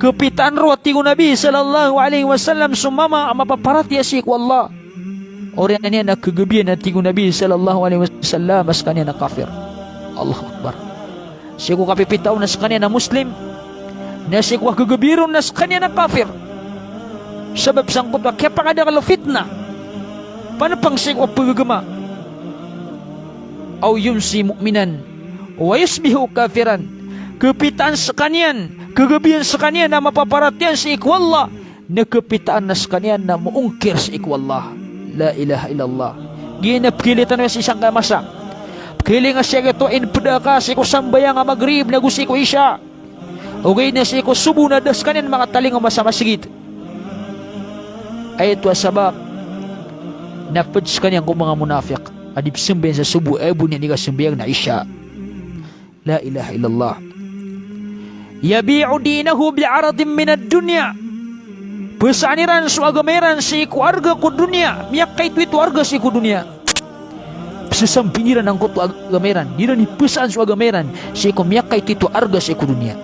Kepitaan roo, a tig o Nabi sallallahu alaihi wasallam, so mama a mapaparatiyaya sii ko Allah. Oriyan iyan a kagabiyan, a tig o Nabi sallallahu alaihi wasallam, a sekaniyan na kafir. Allahu Akbar. Sii ko kapipita on na sekaniyan na Muslim, na sii ko kagabiyan ron na sekaniyan na kafir. Sabap sangkoto a kiyapakadakel o fitna, panepeng sii ko pagagama. Aw yumsi mu'minan wa yusbihu kafiran. Kepitaan sekaniyan, kagabiyan sekaniyan a mapaparatiyaya sii ko Allah, na kapitaan na skaniyan na moongkir sii ko Allah. La ilaha illallah. Giya na pkhailay tano sii sangkaya masa. Pkhailay nga sii ko inpda ka sii ko sambayang a Maghrib nago sii ko Isha. Ogaid na sii ko Subuh na da skaniyan makatalingoma sa masgit. Aya oto a sabap na pd skaniyan ko manga munafiq a di psambayang sa Subuh, aya bo niyan di kasambayang na Isha. La ilaha illallah. Yabi'u dinahu bi'aradin minad dunya. Psaan iran so agama iran sii ko arga ko doniya, miyakaitoito a arga sii ko doniya. Psasambin iran angkoto a agama iran, di iran di psaan so agama iran sii ko miyakaitoito a arga sii ko doniya.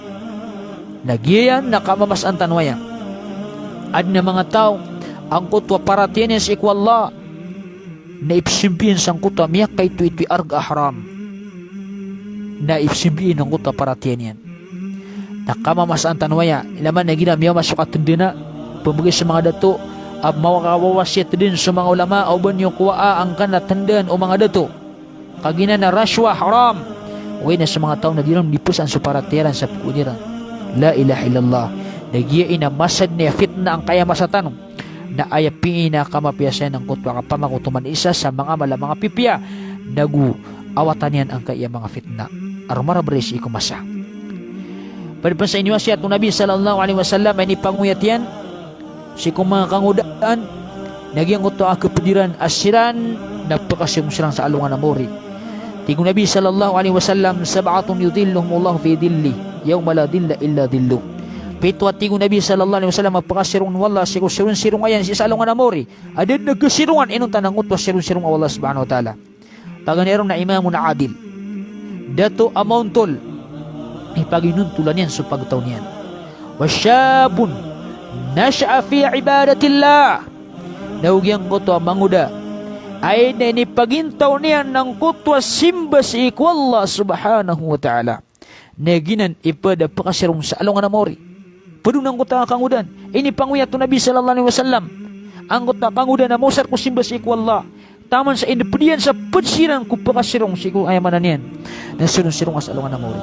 Na giya na kamamasaan tano aya. Adn a manga taw angkoto a paratiyaya niyan sii ko Allah, na ipsambi iyan sangkoto a miyakaitoito a arga a haram. Na ipsambi iyan angkoto a paratiyaya niyan. Na kamamasaan tano aya, ilay man na igira miyaoma so katndana, pmbgay sa manga dato, a mawawasiyat dn so manga ulama, o ba niyo kowaa angkanan a tndaan o manga dato. Kagiya na rashwa, haram. Ogaid na so manga taw na di iran di psaan so paratiyaya iran sa pkhaoon iran. La ilaha illallah. Na giya i na masa dn a fitna angkaya masa tano. Na aya pn a kamapiya saya na angkoto a kapamakoto man isa sa manga amal a manga pipiya, nago awatan iyan angkaya manga fitna a romarabari sii ko masa. Pd pn sa iniwasiyat o Nabi sallallahu alaihi wasallam a inipangoyat iyan sii ko manga kangodaan, na giyangkoto a kapd iran a siran na pkasirong siran sa alongan a maori. Tig o Nabi sallallahu alaihi wasallam, "Sab'atun yudhilluhumullahu fi dhillihi yawma la dhilla illa dhilluh." Pito a, tig o Nabi sallallahu alaihi wasallam, a pkasirong o Allah sii ko sironsirong iyan sii sa alongan a maori. A da dn a kasirongan inonta na angkoto a sironsirong o Allah subhanahu wa ta'ala. Paganay ron na imamun adil. Dato a maontol. Ipaginontolan iyan so pagtaw niyan. Wa shabbun nasha'a fi ibadatillah. Na o giyangkoto a mangoda a inipagintaw niyan angkoto a simba sii ko Allah subhanahu wa ta'ala. Na giyanan i pd a pkasirong sa alongan a maori. Pd on angkoto a kangodaan. Inipangoyat o Nabi sallallahu alaihi wasallam angkoto a kangodaan a maosar ko simba sii ko Allah. Taman sa inipd iyan sa pd siran ko pkasirong sii ko, aya maana niyan na sironsirong sa alongan a maori.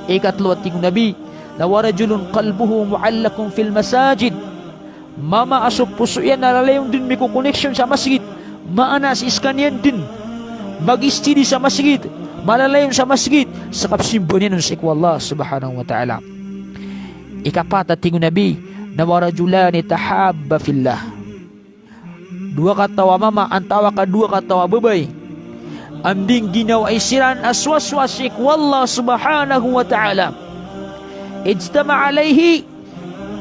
Ikatlo a tig o Nabi, la wa rajulun qalbuhu mu'allaqun fil masajid. Mama a so poso iyan na lalayon dn mikokoneksyon sa masgit. Maana sii skaniyan dn mag-steady sa masgit, malalayon sa masgit, sa kapsimba niyan on sii ko Allah subhanahu wa ta'ala. Ikapat a tig o Nabi, na wa rajulani tahabba fillah. Dowa kataw a mama antaa ka dowa kataw a babay a mingginawai siran a soasoa sii ko Allah subhanahu wa ta'ala. Ijtama'a alaihi,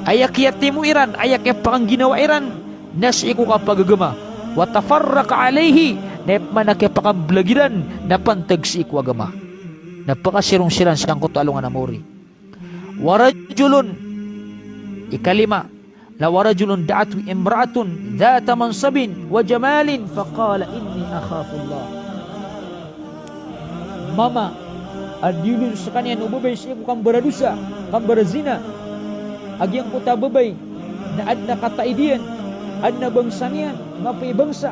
aya kiyatimo iran, aya kiyapakangginawa iran na sii ko kapagagama. Wa tafarraqa alaihi, na aya pman a kiyapakamblag iran na pantag sii ko agama. Na pkasirong siran sangkoto a alongan a maori. Wa rajulun, ikalima, la wa rajulun da'athu imra'atun dhata mansabin wa jamalin faqala inni akhafullah. Mama a diyolon skaniyan o babay sii ko kambaradosa, kambarazina. A giyangkoto a babay na adn a kataid iyan, adn a bangsa niyan, mapiya i bangsa.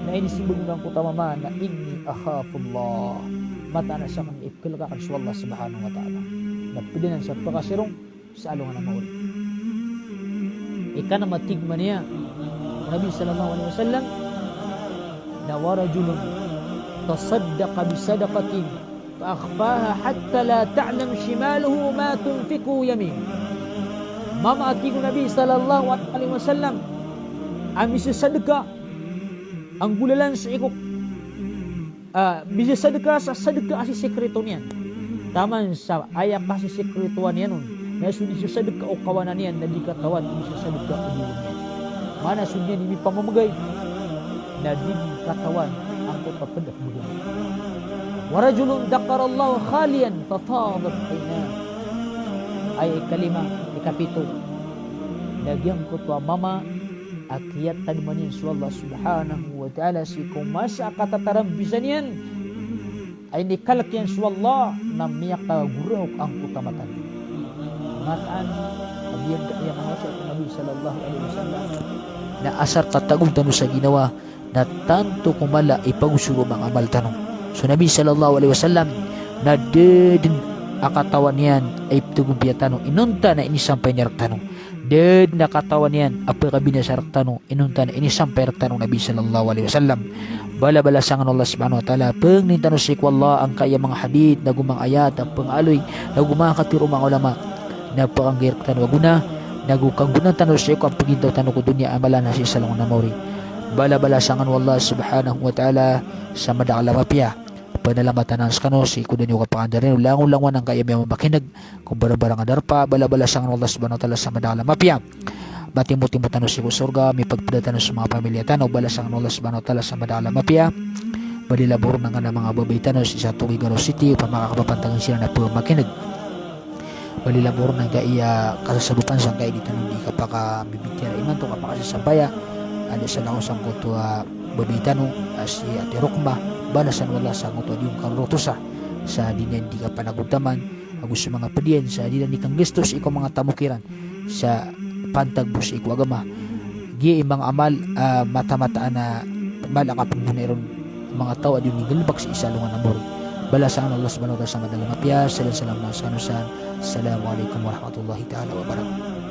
Na inisimbag o giyangkoto a mama na inni akhafullah. Mataan a sakn na ipkhalk akn so Allah subhanahu wa ta'ala. Na pd anan sa pkasirong sa alongan a maori. Ikanm a tig mambo o Nabi sallallahu alaihi wasallam, na wa rajulun tasaddaqa bi sadaqatin fa akhfaha hatta la ta'lam shimaluhu ma tunfiqu yaminuh. Mama a tig o Nabi sallallahu alaihi wasallam a misasadka a nggolalan sii ko, ah, misasadka sa sadka a sisikreto niyan. Taman sa aya kasisikretoan iyan on na so di sasadka o kawanan iyan na di katawan o misasadka o diyolon iyan. Maana so di niyan di mipamamgay na di katawan angkoto a pd a pmgay. Wa rajulun dhakarallaha khaliyan fafadat ainah. Aya ikalima, ikapito, na giyangkoto a mama a kiyatadman iyan so Allah subhanahu wa ta'ala sii ko masa a katatarambisan iyan a inikalk iyan so Allah na miyakagoraok angkoto a mata niyan. Mataan a giyangkaya manga wasiyat o Nabi sallallahu alaihi wasallam na asar tatago tano sa ginawa na tanto ko mala i pagosor o manga amal tano. So Nabi sallallahu alaihi wasallam na da dn a katawan iyan a ipthagompiya tano inonta na inisampay niyan rktano. Da dn a katawan iyan a pkabinasa rktano inonta na inisampay rktano o Nabi sallallahu alaihi wasallam. Balabalasan kano o Allah subhanahu wa ta'ala, pangnin tano sii ko Allah angkaya manga hadith, nago manga ayat a pangaaloy, nago manga katharo o manga ulama. Na pkanggay rktano ago na, nago kanggonaan tano sii ko kapagintaw tano ko doniya a mala na sii sa alongan a maori. Balabalasan kano o Allah subhanahu wa ta'ala sa madakl a mapiya. Panalamatan skano sii ko da niyo kapakandar iyan o langolangon angkaya miyamamakin'g ko barangbarang a darpa, balabalasan kano o Allah subhanahu wa ta'ala sa madakl a mapiya. Matimotimo tano sii ko sorga, mipagpda tano so manga pamilya tano, balasan kano o Allah subhanahu wa ta'ala sa madakl a mapiya. Balila bo ron angkanan a manga babay tano sii sa Tuguegarao City, opama ka kapapantag siran a pamakin'g. Balila bo ron angkaya kasasabotan sangkai di tano di kapakambibitiyarai imanto, kapakasasabaya. Adn sa langon sangkoto a babay tano a si Ate Rokma, balasan o Allah sangkoto a di on karorotosa sa di niyan di kapanagontaman, ago so manga pd iyan sa di niyan di kanggasto sii ko manga tamok iran sa pantag bo sii ko agama. Giya i manga amal a mataan-mataan a mala a kapnggona iron manga taw a di on nggalbk sii sa alongan a maori. Balasan kano o Allah subhanahu wa ta'ala sa madakl a mapiya. Salam, salam, salam, salam. Assalamu alaikum warahmatullahi ta'ala wabarakatuh.